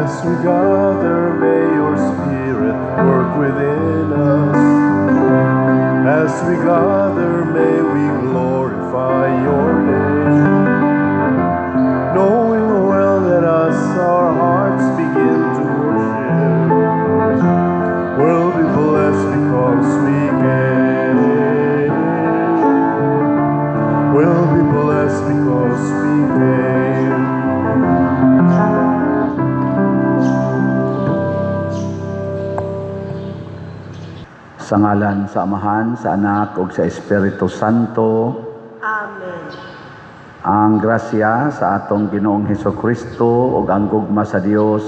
As we gather, may your Spirit work within us. As we gather, may we glorify your name. Knowing well that as our hearts begin to worship, we'll be blessed because we came. We'll be blessed because we came. Sa ngalan sa Amahan, sa Anak ug sa Espiritu Santo. Amen. Ang grasya sa atong Ginoong Hesukristo ug ang gugma sa Dios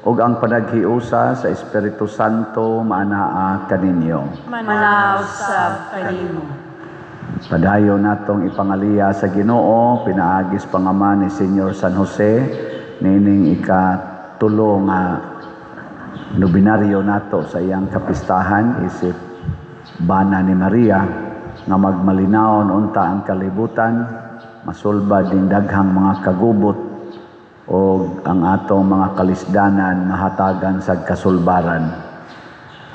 ug ang panaghiusa sa Espiritu Santo maanaa kaninyo. Manaw sab kanimo. Padayon natong ipangaliya sa Ginoo pinaagis pangama ni Senyor San Jose nining ikatulo nga nobinaryo nato sa iyang kapistahan isip bana ni Maria nga magmalinawon unta ang kalibutan, masulbad ning daghang mga kagubot og ang atong mga kalisdanan mahatagan sa kasulbaran.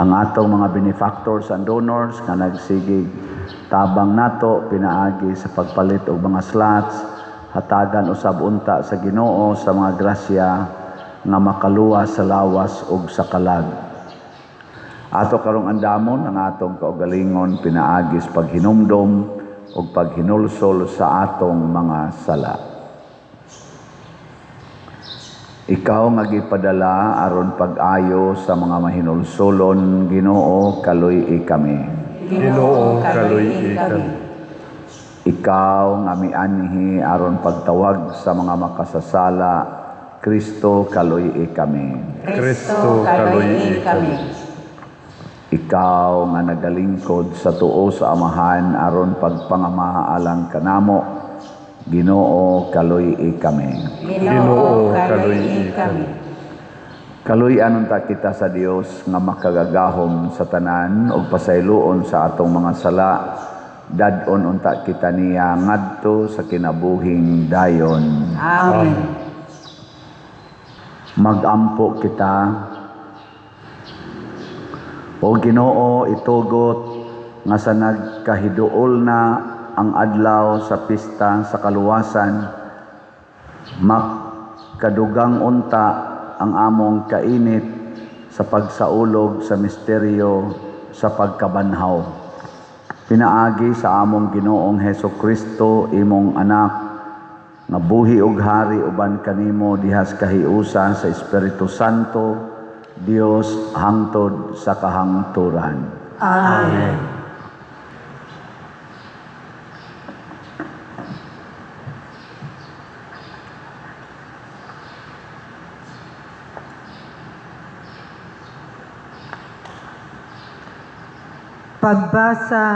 Ang atong mga benefactors and donors nga nagsigig tabang nato pinaagi sa pagpalit og mga slots, hatagan usab unta sa Ginoo sa mga grasya nga makaluwas sa lawas ug sa kalag. Ato karong andamon ang atong kaugalingon pinaagis paghinumdom ug paghinulsol sa atong mga sala. Ikaw nga gipadala aron pag-ayo sa mga mahinulsolon, Ginoo, kaluy-i kami. Ginoo, kaluy-i kami. Ikaw nga mianhi aron pagtawag sa mga makasasala, Kristo, kaluy-i kami. Kristo, kaluy-i kami. Ikaw nga nagalingkod sa tuo sa Amahan aron pagpangama alang kanamo, Ginoo, kaluy-i kami. Ginoo, kaluy-i kami. Kaluy-an unta kita sa Dios nga makagagahom sa tanan ug pasayloon sa atong mga sala, dad-on unta kita niya ngadto sa kinabuhing dayon. Amen. Magampo kita. O Ginoo, itugot nga sa nagkahiduol na ang adlaw sa pista sa kaluwasan, makadugang unta ang among kainit sa pagsaulog sa misteryo sa pagkabanhaw. Pinaagi sa among Ginoong Heso Kristo, imong anak, nga buhi ug hari uban kanimo dihas kahiusa sa Espiritu Santo, Dios hangtod sa kahangturan. Amen. Pagbasa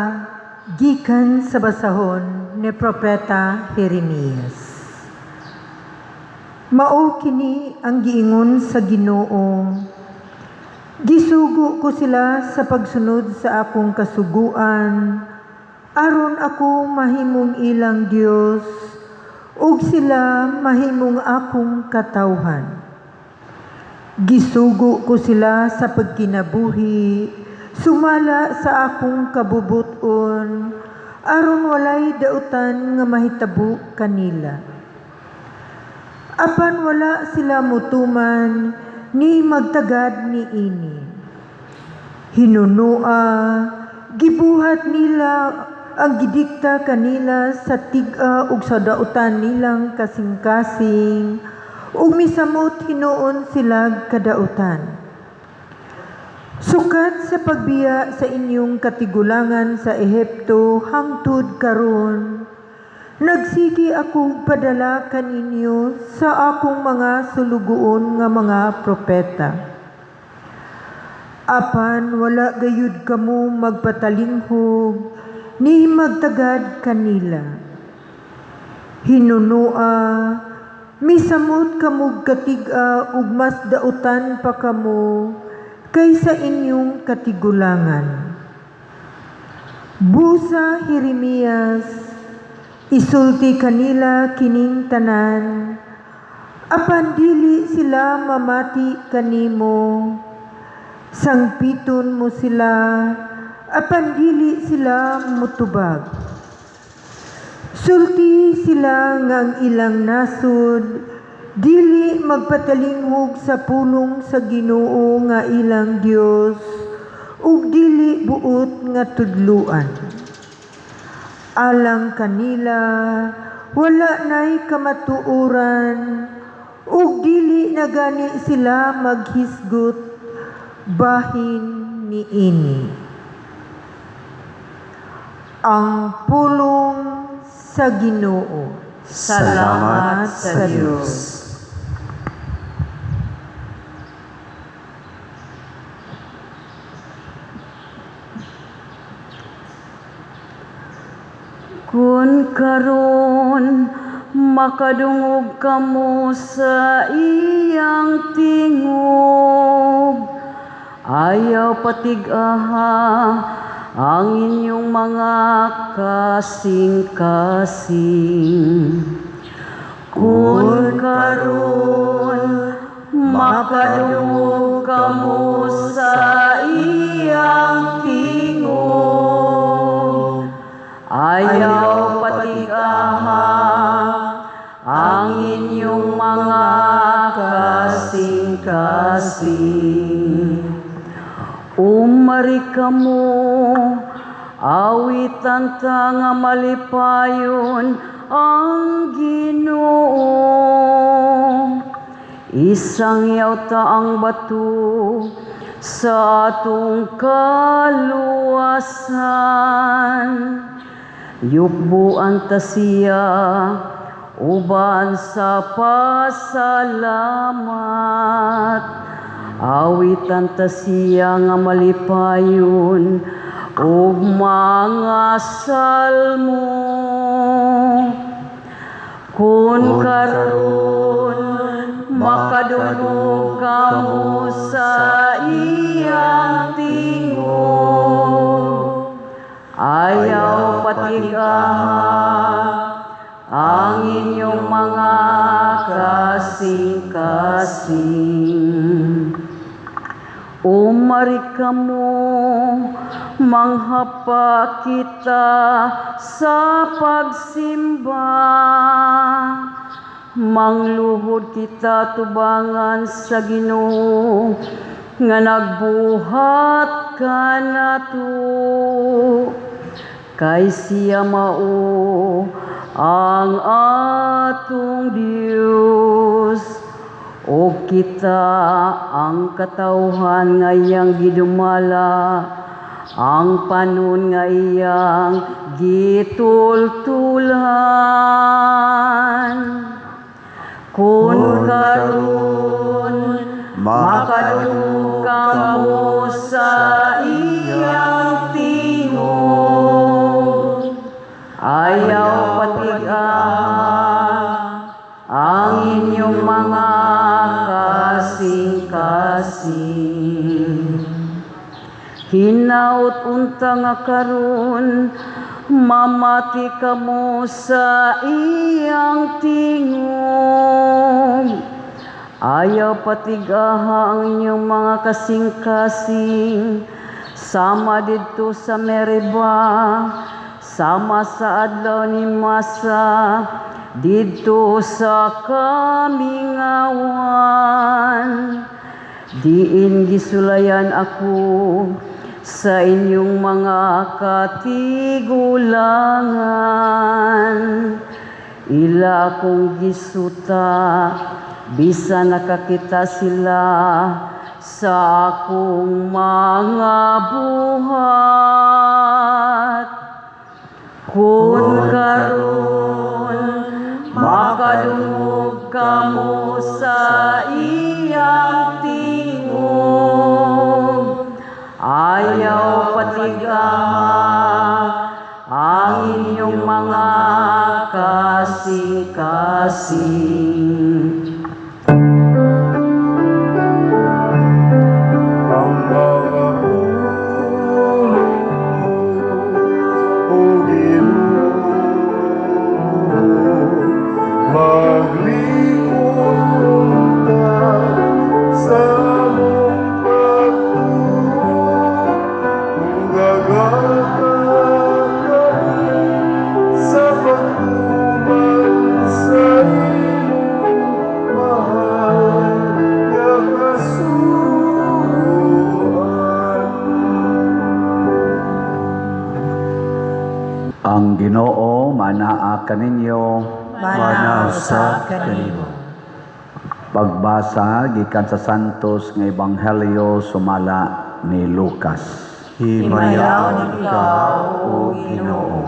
gikan sa basahon ni Propeta Jeremias. Mao kini ang giingon sa Ginoo. Gisugo ko sila sa pagsunod sa akong kasuguan, aron ako mahimong ilang Dios ug sila mahimong akong katawhan. Gisugo ko sila sa pagkinabuhi, sumala sa akong kabubuton, aron walay dautan nga mahitabo kanila. Apan wala sila mutuman ni magtagad ni ini. Hinunua, gibuhat nila ang gidikta kanila sa tig-a ug sa dautan nilang kasing-kasing, ug misamot hinuon sila kadautan. Sukat sa pagbiya sa inyong katigulangan sa Ehipto hangtod karon, nagsigi ako padala kaninyo sa akong mga sulugoon nga mga propeta. Apan wala gayud kamo magpatalinghog ni magtagad kanila. Hinunua, misamot kamog katig-a ug mas dautan pa kamo kaysa inyong katigulangan. Busa Jeremias, isulti kanila kining tanan, Apan dili sila mamati kanimo. Sangpiton mo sila, apan dili sila mutubag. Sulti sila nga ang ilang nasod, dili magpatalinghog sa pulong sa Ginoo nga ilang Dios, ug dili buot nga tudluan. Alang kanila, wala na'y kamatuoran, ug dili na gani sila maghisgot bahin niini. Ang pulong sa Ginoo. Salamat sa Dios. Kun karon makadungog kamo sa iyang tingog, ayaw patig-aha ang inyong mga kasing-kasing. Kun karon makadungog kamo sa iyang tingog, ayaw patig-aha ang inyong mga kasing-kasing. Umari kamo, awitan ta nga malipayon ang Ginoo. Isangyaw ta ang bato sa atong kaluwasan. Yukbuan ta siya uban sa pasalamat. Awitan ta siya nga malipayon ug mga salmo. Kun karon makadungog kamo sa iyang tingog, ayaw patig-aha ang inyong mga kasing-kasing. Umari kamo, manghapa kita sa pagsimba. Mangluhod kita tubangan sa Ginoo nga nagbuhat kanato. Kay siya mao ang atong Dios, o kita ang katawhan nga iyang gidumala, ang panon nga iyang gitultulan. Kun karon makadungog kamo sa iyang tingog, ayaw patig-aha ang inyong mga kasing-kasing. Hinaut unta nga karon mamati kamo sa iyang tingog. Ayaw patig-aha ang inyong mga kasing-kasing, sama didto sa Meriba, sama sa adlaw ni Masa, didto sa kamingawan. Diin gisulayan ako sa inyong mga katigulangan. Ila akong gisuta, bisan nakakita sila sa akong mga buhat. Kun karon makadungog kamo sa iyang tingog, ayaw patig-aha ang inyong mga kasing-kasing. Ang mga pulong mo, O Ginoo, maglikot kaninyo. Mana usab kanimo. Pagbasa gikan sa Santos nga Ebanghelyo sumala ni Lucas. Himayaon ikaw, O Ginoo.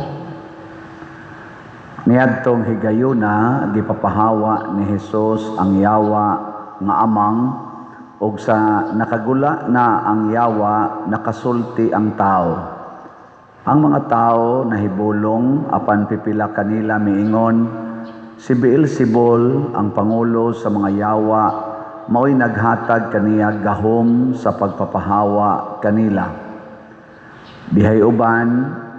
Niadtong higayuna, gipapahawa ni Hesus ang yawa nga amang, ug sa nakagula na ang yawa, nakasulti ang tao. Ang mga tao nahibulong, apan pipila kanila miingon, "Si Beelzebul, ang pangulo sa mga yawa, mao'y naghatag kaniya gahom sa pagpapahawa kanila." Dihay uban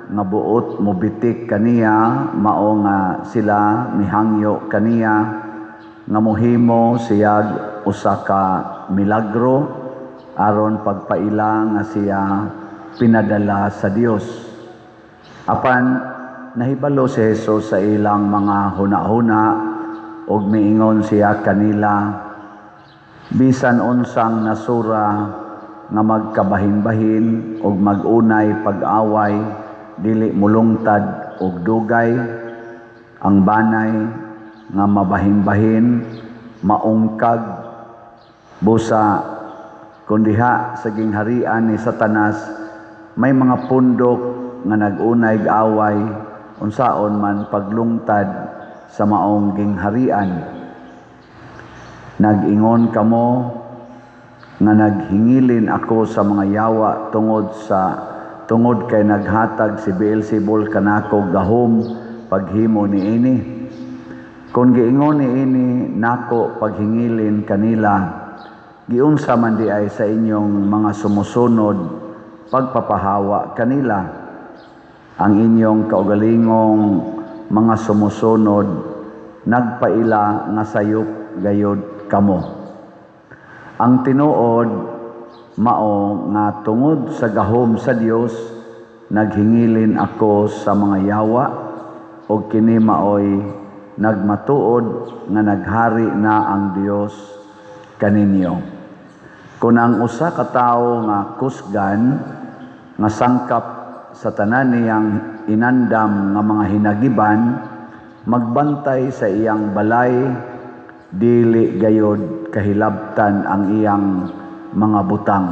nga buot mobitik kaniya, mao nga sila mihangyo kaniya nga mohimo siyag usa ka milagro aron pagpaila nga siya pinadala sa Dios. Apan nahibalo si Jesus sa ilang mga hunahuna ug miingon siya kanila, "Bisan unsang nasura nga magkabahin-bahin ug mag-unay pag-away, dili mulungtad og dugay. Ang banay nga mabahin-bahin maungkag. Busa kun diha sa gingharian ni Satanas may mga pundok nga nag-unay away, unsaon man paglungtad sa maong gingharian? Nag-ingon kamo nga naghingilin ako sa mga yawa tungod kay naghatag si Beelzebul kanako gahom paghimo niini. Kung giingon niini nako paghingilin kanila, giunsa man di ay sa inyong mga sumusunod pagpapahawa kanila? Ang inyong kaugalingong mga sumusunod nagpaila nga sayop gayod kamo. Ang tinuod mao nga tungod sa gahom sa Dios naghingilin ako sa mga yawa, ug kini maoy nagmatuod nga naghari na ang Dios kaninyo. Kung ang usa ka tawo nga kusgan nga sangkap sa tanan niyang inandam nga mga hinagiban magbantay sa iyang balay, dili gayod kahilabtan ang iyang mga butang.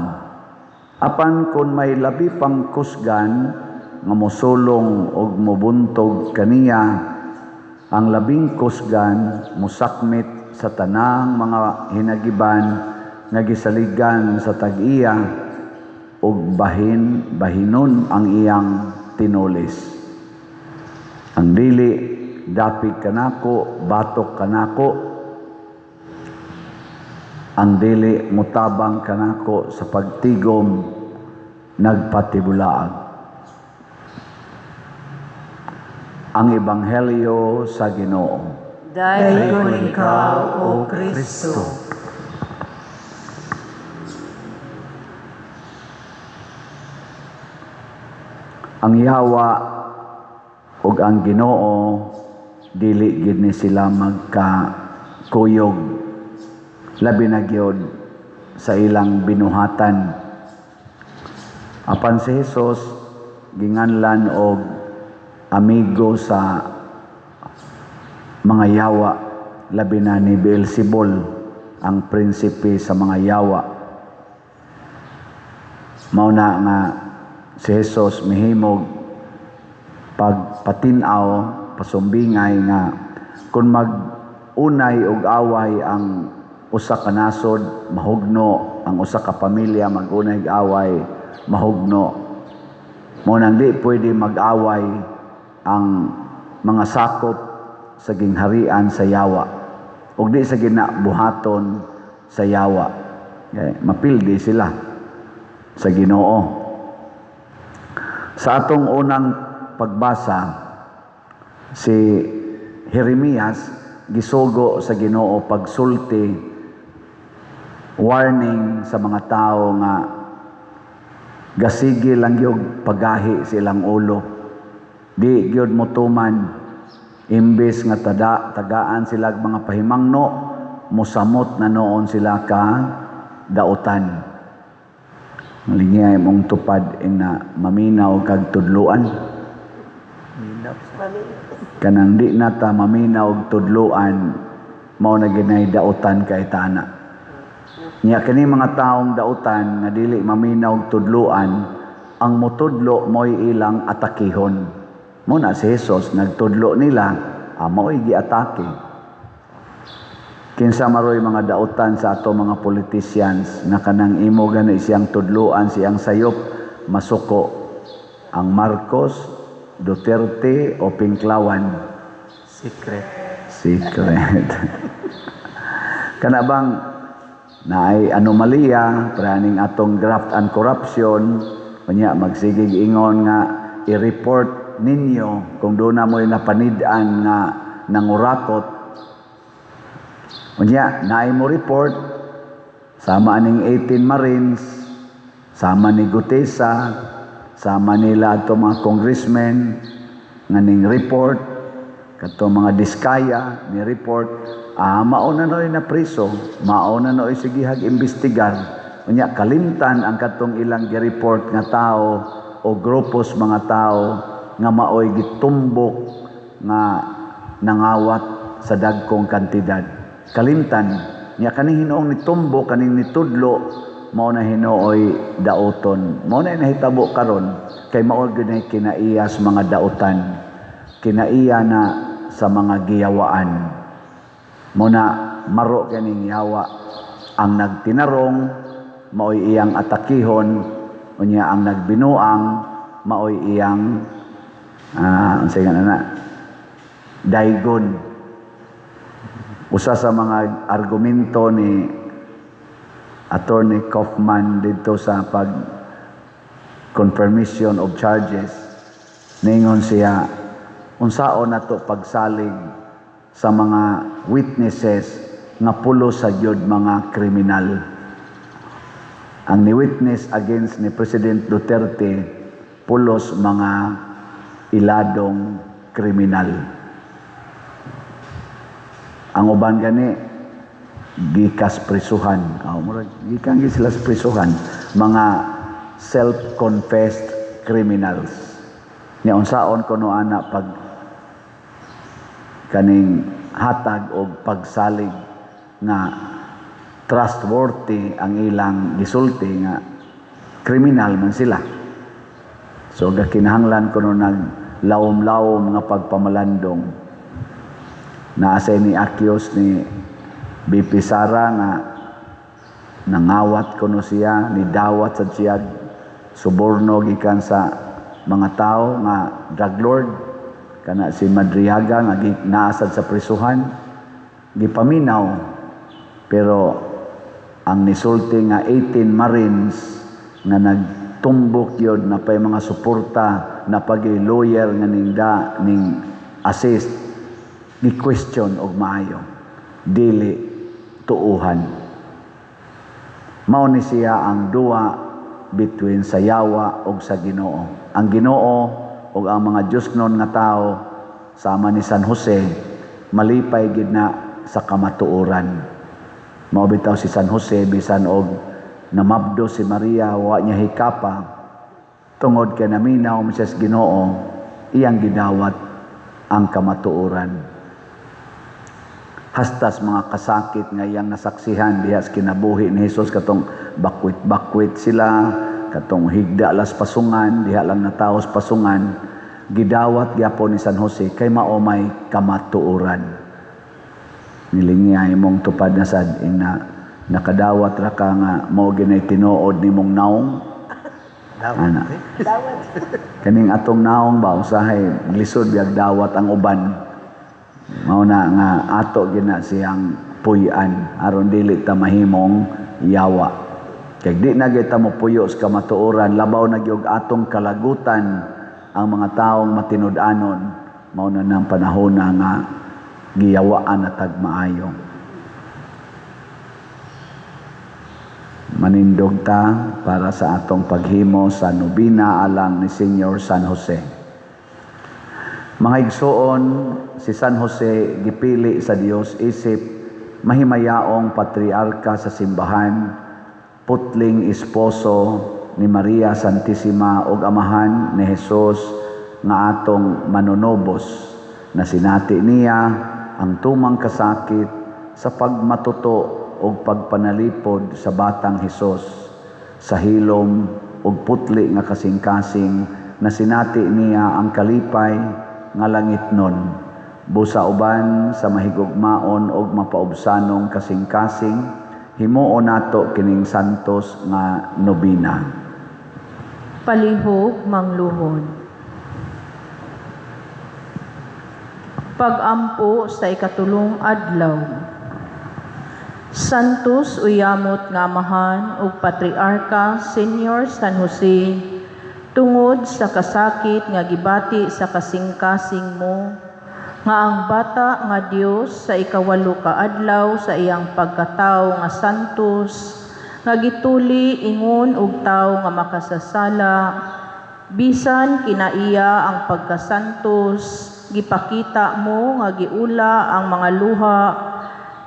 Apan kung may labi pang kusgan nga mosulong og mobuntog kaniya, ang labing kusgan mosakmit sa tanang mga hinagiban nga gisaligan sa tag-iya, ug bahin bahinon ang iyang tinulis. Ang dili dapig kanako, batok kanako. Ang dili mutabang kanako sa pagtigom, nagpatibulaag." Ang Ebanghelyo sa Ginoo. Dayon ikaw, O Kristo. Ang yawa ug ang Ginoo dili gid ni sila magkakuyog, labi na gyud sa ilang binuhatan. Apan si Jesus ginganlan og amigo sa mga yawa, labi na ni Beelzebul, ang prinsipe sa mga yawa. Mao na nga si Jesus mihimog pagpatin-aw, pasumbingay nga kung mag-unay og away ang usa ka nasod, mahugno ang usa ka pamilya, mag-unay og away, mahugno. Mao nang di pwede mag-away ang mga sakop sa gingharian sa yawa ug di sa ginabuhaton sa yawa. Kay mapildi sila sa Ginoo. Sa atong unang pagbasa, si Jeremias gisugo sa Ginoo pagsulti, warning sa mga tao nga gasigi lang gyud pagahi silang ulo. Di gyud motuman, imbes nga tagaan sila mga pahimangno, mosamot na noon sila ka dautan. Malingay mong tupad ina maminaw kag tudluan. Minaw. Kanang di na ta maminaw og tudloan, mao na ginay dautan kay tana. Nya kini mga taong dautan nga dili maminaw og tudloan, ang motudlo mo'y ilang atakihon. Mao na si Jesus nagtudlo nila, mao'y giatake. Kinsa maroy mga dautan sa ato mga politicians nga kanang imo gani siyang tudloan, siyang sayop, masuko? Ang Marcos, Duterte o Pinklawan? Secret. Secret. Kana bang naay anomalya praning atong graft and corruption, unya magsigig ingon nga i-report ninyo kung doon na mo'y napanid-an nga nangurakot. Unya naay mo report sama aning 18 Marines, sama ni Guteza, sama nila ato mga congressmen nga ning report, kato mga Diskaya ni report, mao na noy na priso, mao na noy sigihag imbestigar. Unya kalimtan ang katong ilang gi-report nga tao o grupos mga tao nga maoy gitumbok nga nangawat sa dagkong kantidad. Kalimtan nya kaning hinuong nitumbok, kaning nitudlo, mao na hinuoy dauton. Mao na nahitabo karon kay mao gyud na kinaiya sa mga dautan, kinaiya na sa mga giyawaan. Mao na maro kaning yawa, ang nagtinarong maoy iyang atakihon, unya ang nagbinuang maoy iyang unsay nga na daygon. Usa sa mga argumento ni Attorney Kaufman dito sa pag confirmation of charges, ningon siya, unsaon nato pagsalig sa mga witnesses nga pulos sa gyud mga kriminal? Ang ni witness against ni President Duterte, pulos mga iladong kriminal. Ang uban gani gikas prisuhan. Oh, murag gikan gyud sila sa prisuhan, mga self-confessed criminals. Nya unsaon kuno ana pag kaning hatag og pagsalig nga trustworthy ang ilang gisulti nga kriminal man sila? So gakinahanglan kuno nag lawom-lawom nga pagpamalandong. Naasay ni accuse ni VP Sara nga nangawat kuno siya, ni dawat sa siya suborno gikan sa mga tao nga drug lord kana si Madriaga nga naasad sa prisuhan, gipaminaw. Pero ang nisulti nga 18 Marines nga nagtumbok yun na pay mga suporta na pag lawyer nga ning da ning assist, gi question og maayo, dili tuuhan. Mao ni siya ang duwa between sa yawa og sa Ginoo. Ang Ginoo og ang mga Diyosnon nga tao sama ni San Jose, malipay gid na sa kamatuoran. Mao bitaw si San Jose, bisan og namabdo si Maria, wa niya hikapa tungod kay naminaw man siya sa Ginoo, iyang gidawat ang kamatuoran. Hastas mga kasakit nga iyang nasaksihan diha sa kinabuhi ni Jesus, katong bakwit-bakwit sila, katong higda las pasungan, diha lang nataos pasungan, gidawat gyapon ni San Jose kay mao may kamatuoran. Nilingiya imong tupad na sad ing na nakadawat ra ka nga mao ginay tinuod nimong naong. Ana. Kaning atong naong ba, usahay lisod biyag dawat ang uban. Mao na nga ato gina siyang puy-an aron dili ta mahimong yawa. Kay di na gyud ta mopuyo sa kamatuoran, labaw na gyud atong kalagutan ang mga taong matinud-anon, mao na nang panahon na nga giyawaan na tag maayo. Manindog ta para sa atong paghimo sa nobina alang ni Senyor San Jose. Mga igsoon, si San Jose gipili sa Dios isip mahimayaong patriarka sa simbahan, putling esposo ni Maria Santissima ug amahan ni Jesus. nga atong manunubos. Nasinati niya ang tumang kasakit sa pagmatuto ug pagpanalipod sa batang Hesus sa hilom ug putli nga kasing-kasing. Nasinati niya ang kalipay nga langitnon. Busa uban sa mahigugmaon ug mapaubsanong kasing-kasing, himuon nato kining santos nga nobina. Palihog mangluhod. Pag-ampo sa ikatulong adlaw. Santos uyamot nga Amahan ug Patriarka Senyor San Jose, tungod sa kasakit nga gibati sa kasing-kasing mo, nga ang bata nga Dios sa ikawalo ka adlaw sa iyang pagkatawo nga santos, nga gituli ingon og tawo nga makasasala, bisan kinaiya ang pagkasantos, gipakita mo nga giula ang mga luha,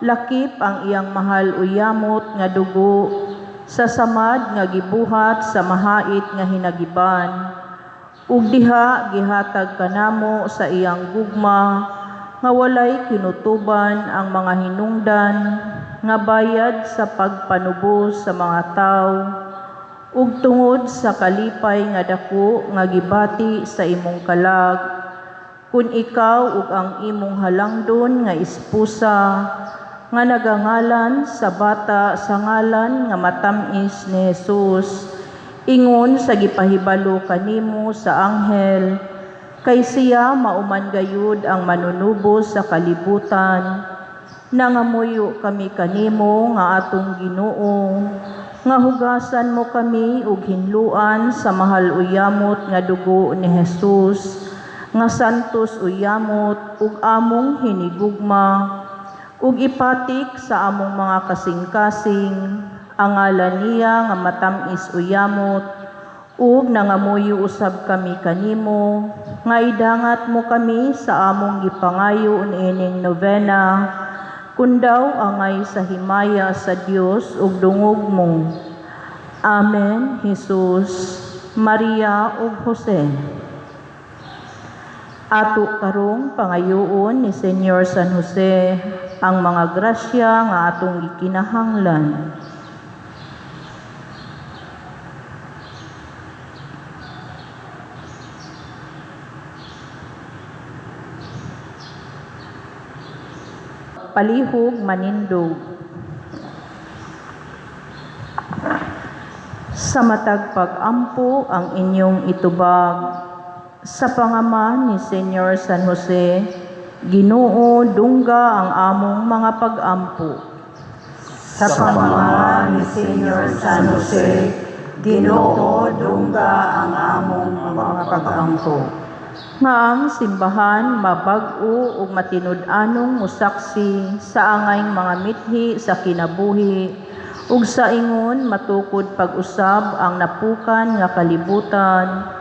lakip ang iyang mahal uyamot nga dugo sa samad nga gibuhat sa mahait nga hinagiban, ug diha gihatag kanamo sa iyang gugma nga walay kinutuban ang mga hinungdan nga bayad sa pagpanubos sa mga tawo, ug tungod sa kalipay nga dako nga gibati sa imong kalag, kun ikaw ug ang imong halangdon nga esposa nga nagangalan sa bata sa ngalan nga matam-is ni Jesus, ingon sa gipahibalo kanimo sa anghel, kay siya mauman gayud ang manunubos sa kalibutan, nangamuyo kami kanimo nga atong Ginoo, nga hugasan mo kami ug hinluan sa mahal uyamot nga dugo ni Jesus, nga santos uyamot ug among hinigugma, ug ipatik sa among mga kasing-kasing ang ngalan niya nga matam-is uyamot, ug nangamuyo usab kami kanimo nga idangat mo kami sa among gipangayo niining novena, kun daw angay sa himaya sa Dios ug dungog mo. Amen. Jesus, Maria ug Jose. Ato karong pangayoon ni Senyor San Jose ang mga grasya nga atong gikinahanglan. Palihog manindog. Sa matag pag-ampo ang inyong itubag, sa pangaman ni Senyor San Jose, Ginoo, dungga ang among mga pag-ampo. Sa pangaman ni Senyor San Jose, Ginoo, dungga ang among mga pag-ampo. Nga ang simbahan mabag-o ug matinud-anong musaksi sa angayng mga mithi sa kinabuhi ug sa ingon matukod pag-usab ang napukan nga kalibutan,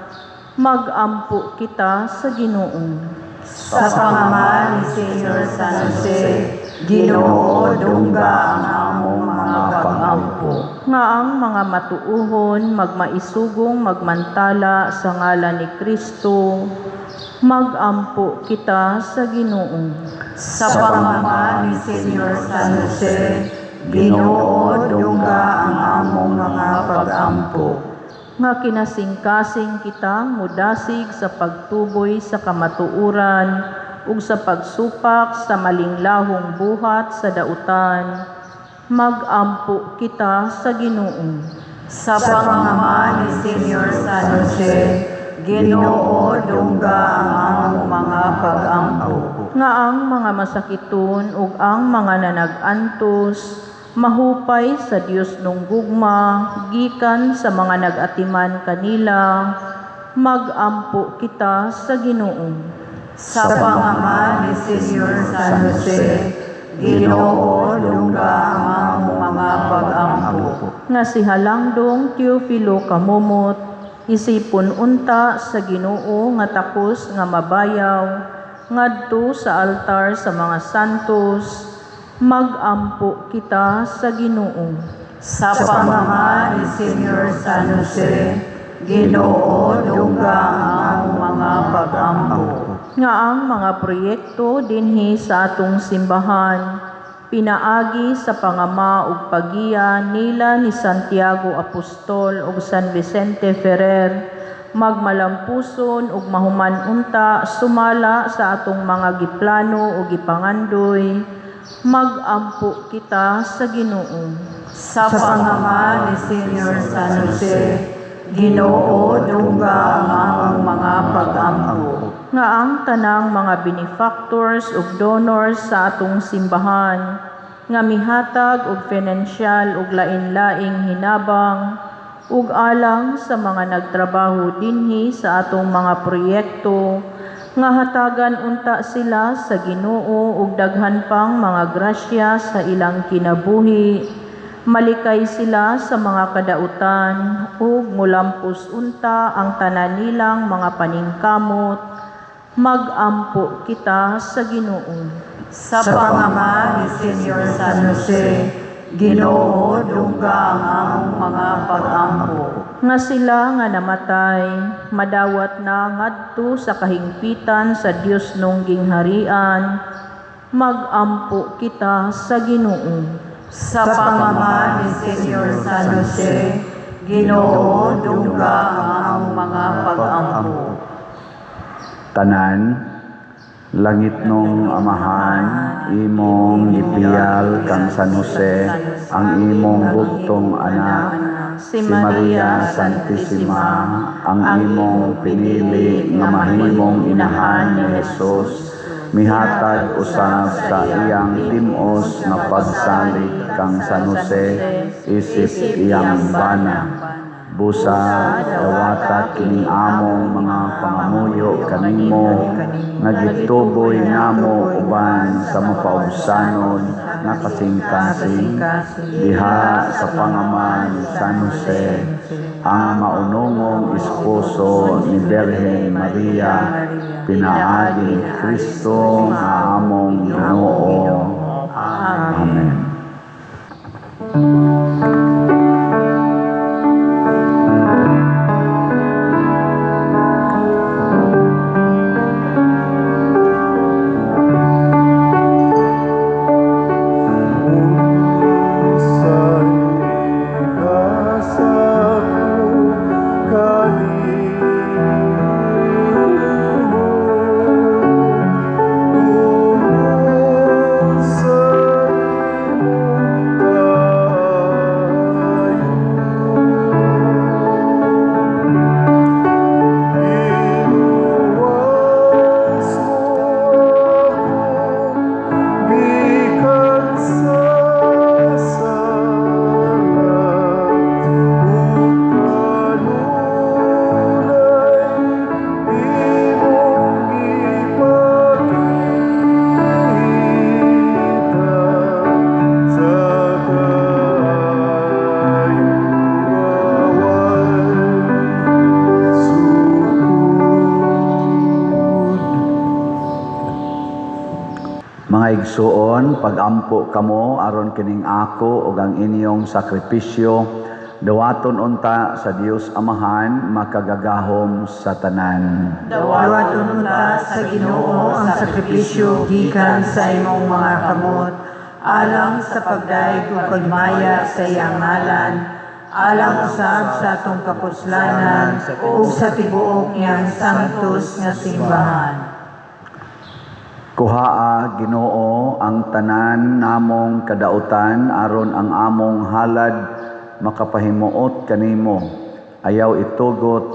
mag-ampo kita sa Ginoo. Sa pangaman ni Senyor San Jose, Ginoo, dungga ang among mga pag-ampo. Nga ang mga matuohon magmaisugong magmantala sa ngalan ni Kristo, mag-ampo kita sa Ginoo. Sa pangaman ni Senyor San Jose, Ginoo, dungga ang among mga pag-ampo. Nga kinasingkasing kita mudasig sa pagtuboy sa kamatuoran ug sa pagsupak sa malinglahong buhat sa dautan, mag-ampo kita sa Ginoo. Sa pangaman ni Senyor San Jose, Ginoo, dungga ang among mga pag-ampo. Nga ang mga masakiton ug ang mga nanag-antos mahupay sa Dios nung gugma gikan sa mga nag-atiman kanila, mag-ampo kita sa Ginoo. Sa pangaman ni Senyor San Jose, Ginoo, dungga ang among mga pag-ampo. Nga si Halangdong Teofilo Camomot isipon unta sa Ginoo nga takos nga mabayaw ngadto sa altar sa mga santos, mag-ampo kita sa Ginoo. Sa pangaman ni Senyor San Jose, Ginoo, dungga ang among mga mga pag-ampo. Nga ang mga proyekto dinhi sa atong simbahan pinaagi sa pangama ug pagiya nila ni Santiago Apostol ug San Vicente Ferrer magmalampuson ug mahuman unta sumala sa atong mga giplano ug gipangandoy. Magampo kita sa Ginoo. Sa pangama ni Senyor San Jose, Ginoo, dungga ang among mga pag-ampo. Nga ang tanang mga benefactors ug donors sa atong simbahan nga mihatag og financial ug lain-laing hinabang ug alang sa mga nagtrabaho dinhi sa atong mga proyekto nga hatagan unta sila sa Ginoo ug daghan pang mga grasya sa ilang kinabuhi, malikay sila sa mga kadautan ug mulampos unta ang tanan nilang mga paningkamot. Magampo kita sa Ginoo. Sa pangama ni Senyor San Jose, Ginoo, dungga ang among mga pag-ampo. Nga sila nga namatay madawat na ngadto sa kahingpitan sa Dios nung gingharian. Magampo kita sa Ginoo. Sa pangama ni Senyor San Jose, Ginoo, dungga ang among mga pag-ampo. Tanan, langit nung Amahan, imong gipiyal kang San Jose, ang imong bugtong anak, si Maria Santissima, ang imong pinili nga mahimong inahan ni Jesus, mihatag usab sa iyang timos nga pagsalig kang San Jose isip iyang bana. Busa dawata kining among mga pangamuyo kanimo nga gituboy namo uban sa mapaubsanon nga kasing-kasing diha sa pangama ni San Jose, ang maunongong esposo ni Birhen Maria, pinaagi ni Kristo nga among Ginoo. Amen. Unsay ikasako kanimo, tungod sa imong kaayo? Giluwas mo ako gikan sa sala, ug kanunay imong gipakita sa kaayo nga way sukod. Mga igsuon, pagampo kamo aron kining ako ug ang inyong sakripisyo dawaton unta sa Dios Amahan makagagahom sa tanan. Dawaton unta sa Ginoo ang sakripisyo gikan sa imong mga kamot, alang sa pagdayeg ug pagmaya sa iyang ngalan, alang usab sa atong kapuslanan ug sa tibuok niyang santos nga simbahan. Kuhaa, Ginoo, ang tanan namong kadautan aron ang among halad makapahimuot kanimo. Ayaw itugot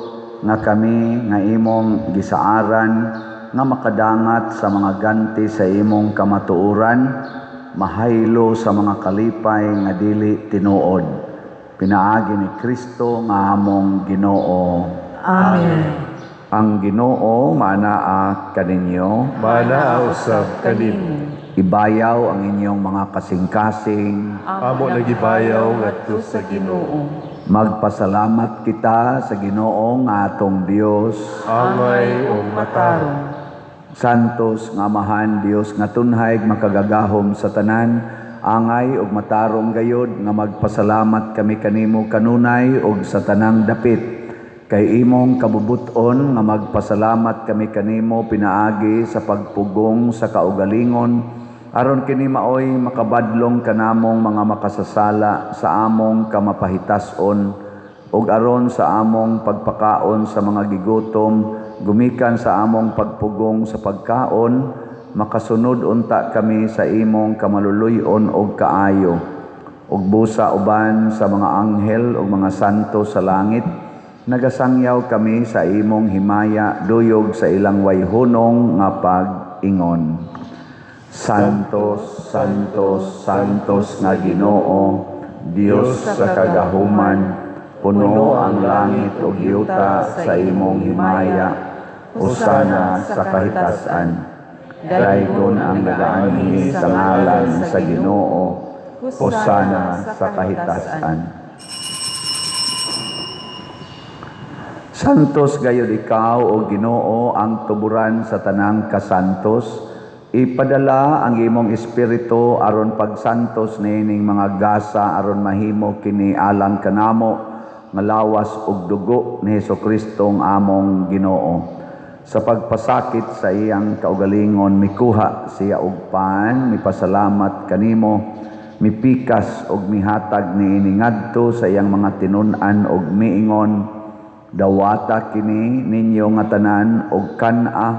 nga kami nga imong gisaaran nga makadangat sa mga ganti sa imong kamatuoran, mahaylo sa mga kalipay nga dili tinuod. Pinaagi ni Kristo nga among Ginoo. Amen. Ang Ginoo maanaa kaninyo. Manaa usab kanimo. Ibayaw ang inyong mga kasing-kasing. Amo nagibayaw ngadto sa Ginoo. Magpasalamat kita sa Ginoo nga atong Dios. Angay ug matarong. Santos nga Amahan, Dios nga tunhay makagagahom sa tanan, angay ug matarong gayod nga magpasalamat kami kanimo kanunay ug sa tanang dapit. Kay imong kabubuton nga magpasalamat kami kanimo pinaagi sa pagpugong sa kaugalingon, aron kini maoy makabadlong kanamong mga makasasala sa among kamapahitason, ug aron sa among pagpakaon sa mga gigutom, gumikan sa among pagpugong sa pagkaon, makasunod unta kami sa imong kamaluluy-on og kaayo. Ug busa uban sa mga anghel ug mga santo sa langit, nagasangyaw kami sa imong himaya duyog sa ilang wayhunong nga pag-ingon. Santos, Santos, Santos nga Ginoo, Dios sa kagahuman, puno ang langit ug yuta sa imong himaya. Hosana sa kahitasan. Daygon ang nagaanhi sa ngalan sa Ginoo. Hosana sa kahitasan. Santos gayud ikaw, o Ginoo, ang tuburan sa tanang kasantos. Ipadala ang imong espiritu aron pagsantos niining mga gasa aron mahimo kini alang kanamo nga lawas ug dugo ni Hesukristo ang among Ginoo. Sa pagpasakit sa iyang kaugalingon, mikuha siya og pan, mipasalamat kanimo, mipikas og mihatag niini ngadto sa iyang mga tinun-an og miingon, dawata kini ninyo nga tanan og kan-a,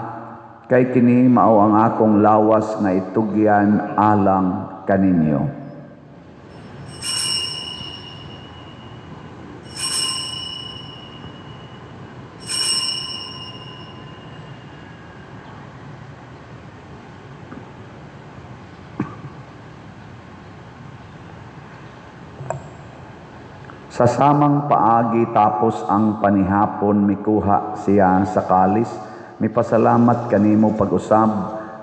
kay kini mao ang akong lawas nga itugyan alang kaninyo. Sa samang paagi tapos ang panihapon, mikuha siya sa kalis, mipasalamat kanimo pag-usab,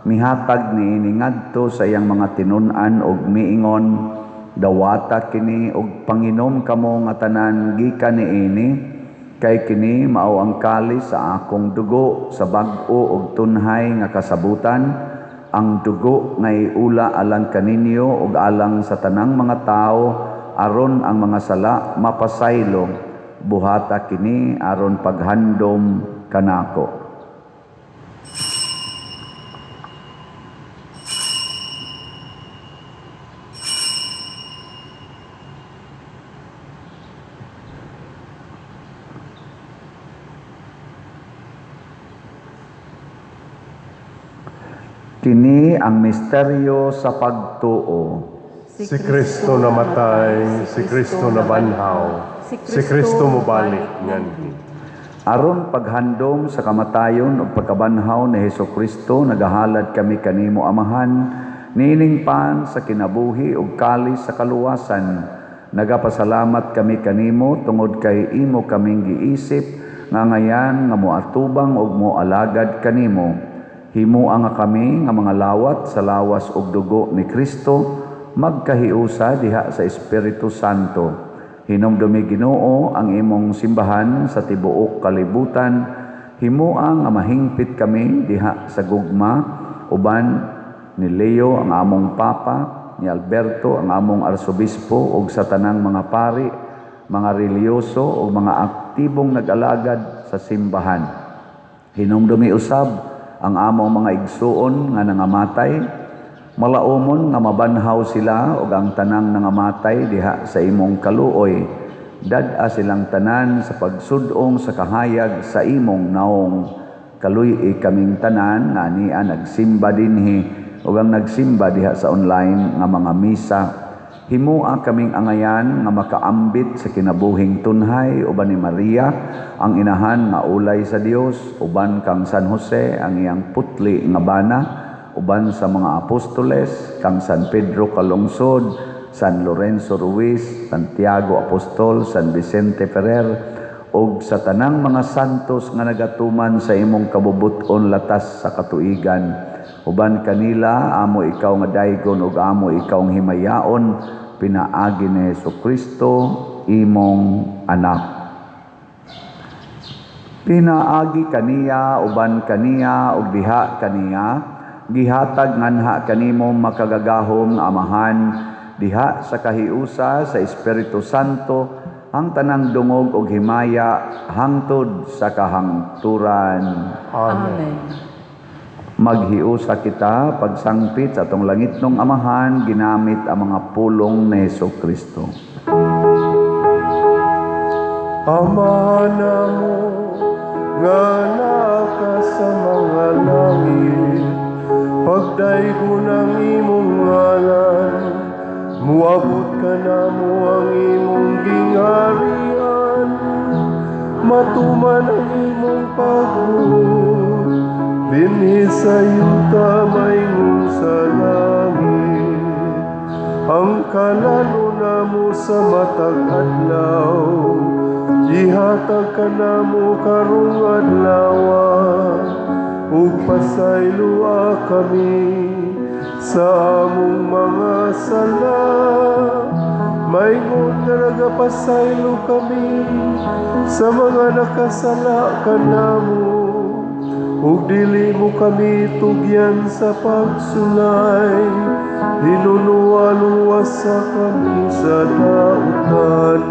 mihatag niini ngadto sa iyang mga tinun-an og miingon, dawata kini og panginom kamo nga tanan gikan niini, kay kini mao ang kalis sa akong dugo sa bag-o og tunhay nga kasabutan, ang dugo nga iula alang kaninyo ug alang sa tanang mga tawo, aron ang mga sala mapasaylo. Buhata kini aron paghandom kanako. Kini ang misteryo sa pagtuo. Si Kristo namatay, si Kristo nabanhaw, si Kristo mobalik nganhi. Aron paghandom sa kamatayon ug pagkabanhaw ni Hesukristo, nagahalad kami kanimo Amahan, niining pan sa kinabuhi ug kalis sa kaluwasan. Nagapasalamat kami kanimo tungod kay imo kaming giisip nga ngayan nga moatubang ug moalagad kanimo. Himoa nga kami nga mga lawat sa lawas ug dugo ni Kristo, magkahiusa diha sa Espiritu Santo. Hinumdumi Ginoo ang imong simbahan sa tibuok kalibutan. Himoa nga mahingpit kami diha sa gugma uban ni Leo ang among Papa, ni Alberto ang among Arsobispo ug sa tanang mga pari, mga relihiyoso ug mga aktibong nag-alagad sa simbahan. Hinumdumi usab ang among mga igsuon nga nangamatay, malaumon nga mabanhaw sila ug ang tanang nangamatay diha sa imong kaluoy. Dad-a silang tanan sa pagsud-ong sa kahayag sa imong naong. Kaluy-i kaming tanan nga ania nagsimba dinhi ug ang nagsimba diha sa online nga mga misa. Himoa kaming angayan nga makaambit sa kinabuhing tunhay uban ni Maria ang inahan nga ulay sa Dios, uban kang San Jose ang iyang putli nga bana, uban sa mga apostoles kang San Pedro Calungsod, San Lorenzo Ruiz, Santiago Apostol, San Vicente Ferrer, ug sa tanang mga santos nga nagatuman sa imong kabubut-on latas sa katuigan. Uban kanila amo ikaw nga daygon ug amo ikaw nga himayaon, pinaagi ni Hesukristo imong anak. Pinaagi kaniya, uban kaniya ug diha kaniya, gihatag nganha kanimo makagagahom nga Amahan diha sa kahiusa sa Espiritu Santo ang tanang dungog ug himaya hangtod sa kahangturan. Amen. Maghiusa kita pagsangpit sa atong langitnong Amahan ginamit ang mga pulong ni Hesus Kristo. Ama namo nga naa ka sa mga langit, pagdaygon ang imong ngalan, muabot kanamo ang imong gingharian, matuman ang imong pagbuot dinhi sa yuta maingon sa langit. Ang kalan-on namo sa matag adlaw, ihatag kanamo karong adlaw, ug pasayloa kami sa among mga sala, maingon nga nagapasaylo kami sa mga nakasala kanamo, ug dili mo kami tugyan sa pagsulay, hinunoa luwasa kami sa dautan.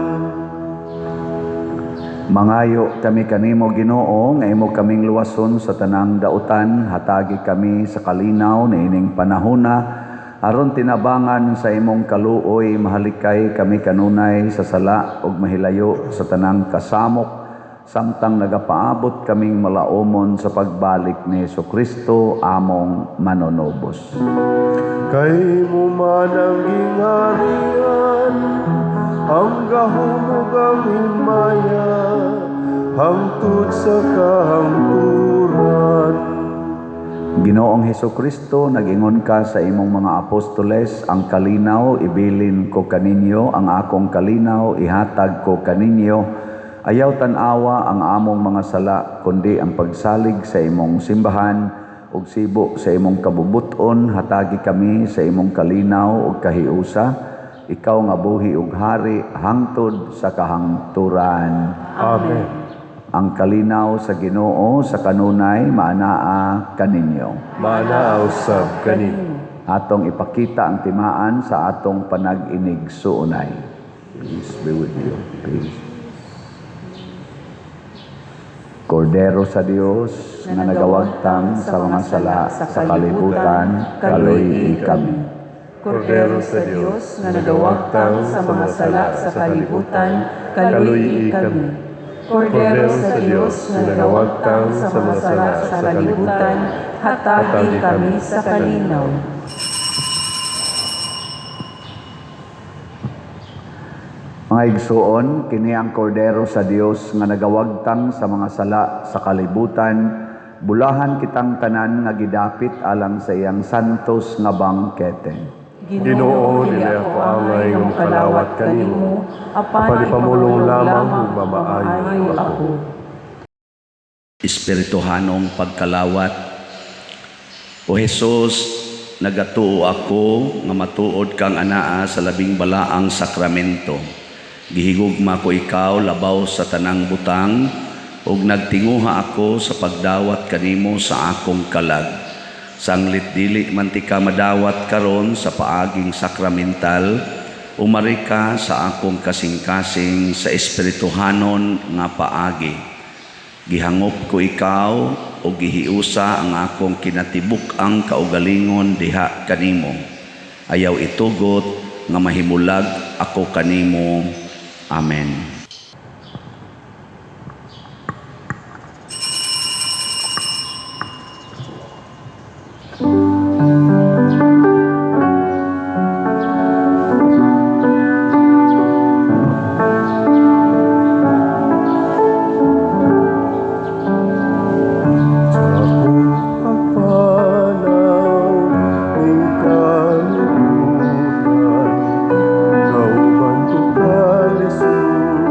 Mangayo kami kanimo, Ginoo, nga imo kaming luwason sa tanang dautan. Hatagi kami sa kalinaw niining panahona aron tinabangan sa imong kaluoy mahalikay kami kanunay sa sala ug mahilayo sa tanang kasamok samtang nagapaabot kaming malaomon sa pagbalik ni Hesukristo among manonobos. Kay imo man ang gingharian, ang gahom ug ang himaya, hangtod sa kahangturan. Ginoong Hesukristo, nag-ingon ka sa imong mga apostoles, "Ang kalinaw ibilin ko kaninyo, ang akong kalinaw ihatag ko kaninyo." Ayaw tan-awa ang among mga sala, kundi ang pagsalig sa imong simbahan ug sibo sa imong kabubuton, hatagi kami sa imong kalinaw ug kahiusa. Ikaw nga buhi ug hari hangtod sa kahangturan. Amen. Ang kalinaw sa Ginoo sa kanunay maanaa kaninyo. Maanaa usab kanimo. Atong ipakita ang timaan sa atong panag-inigsuonay. Peace be with you. Peace. Kordero sa Dios nga nagawagtang sa mga sala sa kalibutan, kaluy-i kami. Kordero sa Dios nga nagawagtang sa mga sala sa kalibutan, kaluy-i kami. Kordero sa Dios nga nagawagtang sa mga sala sa kalibutan, hatagi kami sa kalinaw. Mga igsuon, kini ang Kordero sa Dios nga nagawagtang sa mga sala sa kalibutan. Bulahan kitang tanan nga gidapit alang sa iyang santos nga bangkete. Ginoo, dili ako angay nga mokalawat kanimo, apan ipamulong lamang ug mamaayo ako. Espirituhanong pagkalawat. O Jesus, nagatuo ako nga matuod kang anaa sa labing balaang sakramento. Gihigugma ko ikaw labaw sa tanang butang ug nagtinguha ako sa pagdawat kanimo sa akong kalag. Sanglit dili man tika madawat karon sa paaging sakramental, umari ka sa akong kasing-kasing sa espirituhanon nga paagi. Gihangop ko ikaw o gihiusa ang akong kinatibuk-ang kaugalingon diha kanimo. Ayaw itugot nga mahimulag ako kanimo. Amen. Sa akong pagpanaw ning kalibutan, kauban ko kalisod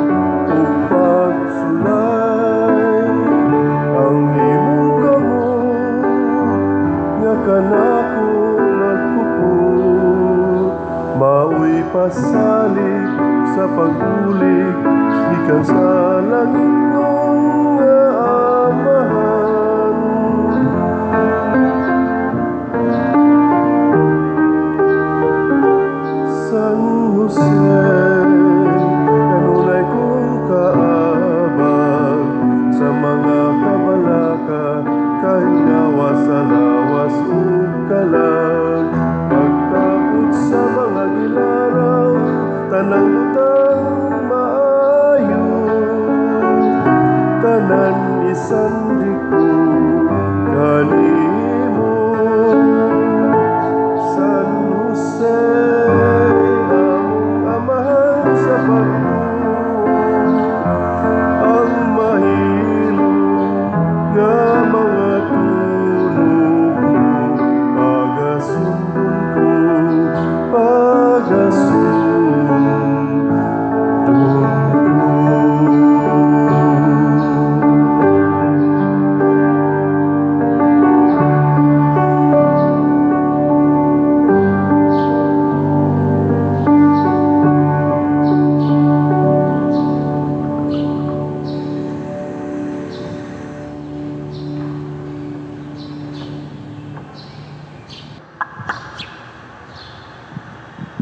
ug pagsulay. Ang imong kamot nga kanako nagkupot, maoy pasalig sa pagbulig gikan sa langitnong nga Amahan. San Jose, kanunay ko Sa pagtuo, ang mahilom nga mga tunugo, pagasundon ko, pagasundon ko.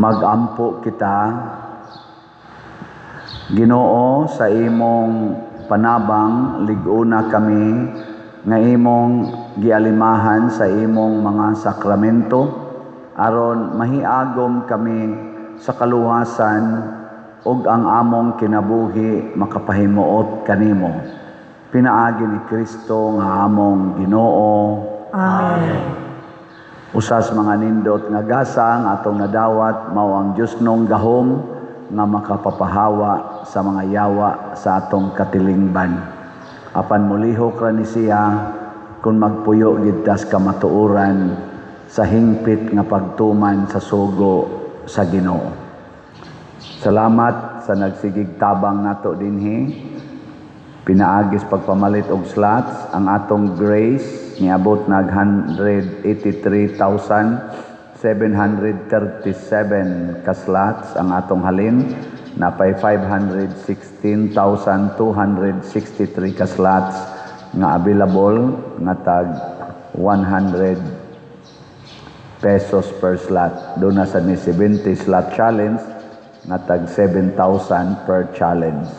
Magampo kita. Ginoo, sa imong panabang lig-una kami nga imong gialimahan sa imong mga sakramento aron mahiagom kami sa kaluwasan ug ang among kinabuhi makapahimuot kanimo pinaagi ni Kristo nga among Ginoo. Amen. Usas mga nindot nga gasa ang atong nadawat mao ang Dios nong gahom nga makapapahawa sa mga yawa sa atong katilingban. Apan molihok ra ni siya kung magpuyo gid tas kamatuoran sa hingpit nga pagtuman sa sugo sa Ginoo. Salamat sa nagsigig tabang nato dinhi. Pinaagis pagpamalit og slots, ang atong grace niabot nag 183,737 ka slots ang atong halin, napay 516,263 ka slots nga available nga tag 100 pesos per slot. Doon na sa ni 70 slot challenge nga tag 7,000 per challenge.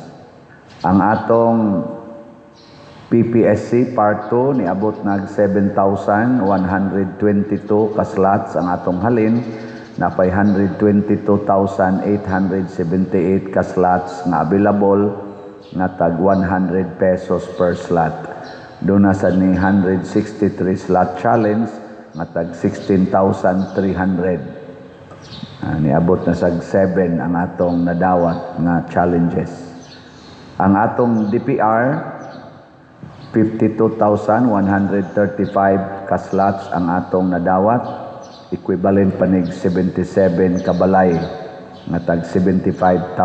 Ang atong PPSC Part 2 niabot nag 7,122 ka slots ang atong halin, napay 122,878 ka slots nga available nga tag 100 pesos per slot. Doon na sa ni 163 slot challenge nga tag 16,300. Niabot na sag 7 ang atong nadawat nga challenges. Ang atong DPR 52,135 ka slots ang atong nadawat, equivalent panig 77 kabalay nga tag 75,000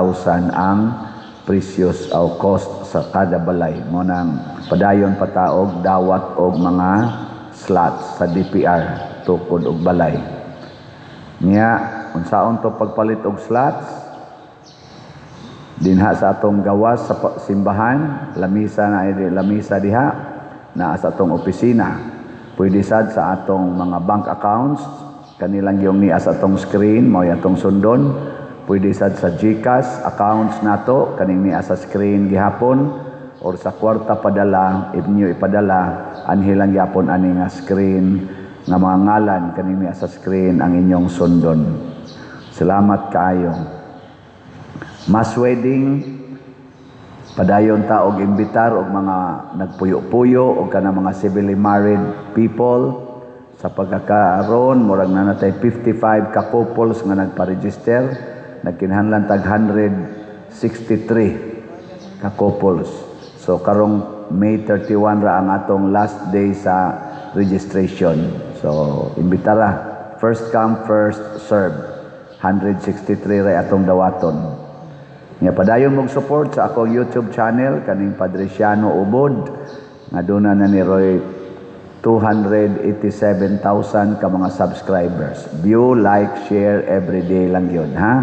ang precious o cost sa kada balay. Mo nang padayon pataog dawat og mga slots sa DPR tukod og balay. Nya unsaon to pagpalit og slots? Dinha sa atong gawas sa simbahan, lamisa na lamisa diha naa sa atong opisina. Pwede sad sa atong mga bank accounts, kanilang yung niya sa atong screen, mao atong sundon. Pwede sad sa GCash accounts nato, kaning niya sa screen gihapon, or sa kwarta padala, inyo ipadala, anhi lang gyapon ani nga screen nga mga ngalan kaning niya sa screen ang inyong sundon. Salamat kaayo. Mass wedding, padayon ta og imbitar og mga nagpuyo-puyo og kanang mga civilly married people. Sa pagkakaroon, murag na natay 55 ka couples nga nagpa-register, nagkinahanglan tag 163 ka couples. So karong May 31 ra ang atong last day sa registration. So imbitara, first come first serve. 163 ra atong dawaton. Nga padayon mong support sa akong YouTube channel kaning Padre Siano Ubod nga duna na ni Roy 287,000 ka mga subscribers. View, like, share every day lang yun, ha?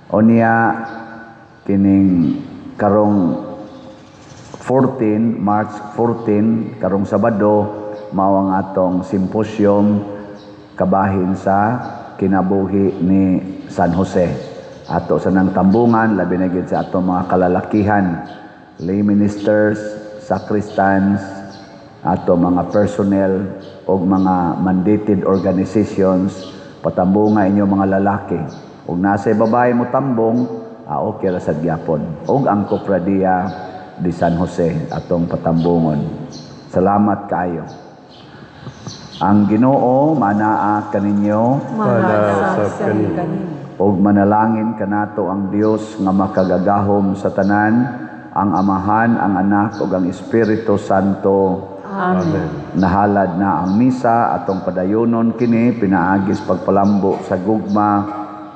O niya kining karong 14, March 14, karong Sabado, mao ang atong symposium kabahin sa kinabuhi ni San Jose. Ato sa nang tambungan, labi na gid sa atong mga kalalakihan, lay ministers, sacristans, ato mga personnel og mga mandated organizations, patambunga inyo mga lalaki. Og nasa babae mo tambong, okay ra sad gyapon. Og ang Cofradia de San Jose atong patambungon. Salamat kaayo. Ang Ginoo manaa kaninyo, Manaa usab kanimo. Ug manalangin kanato ang Dios nga makagagahom sa tanan, ang Amahan, ang Anak ug ang Espiritu Santo. Amen. Nahalad na ang misa, atong padayonon kini pinaagis pagpalambo sa gugma,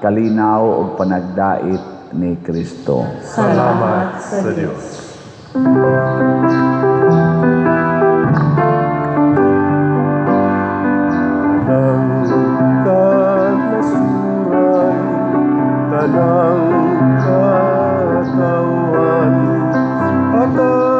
kalinaw ug panagdait ni Kristo. Salamat sa Dios. Tanang kanasuran, tanang katawhan, atagi.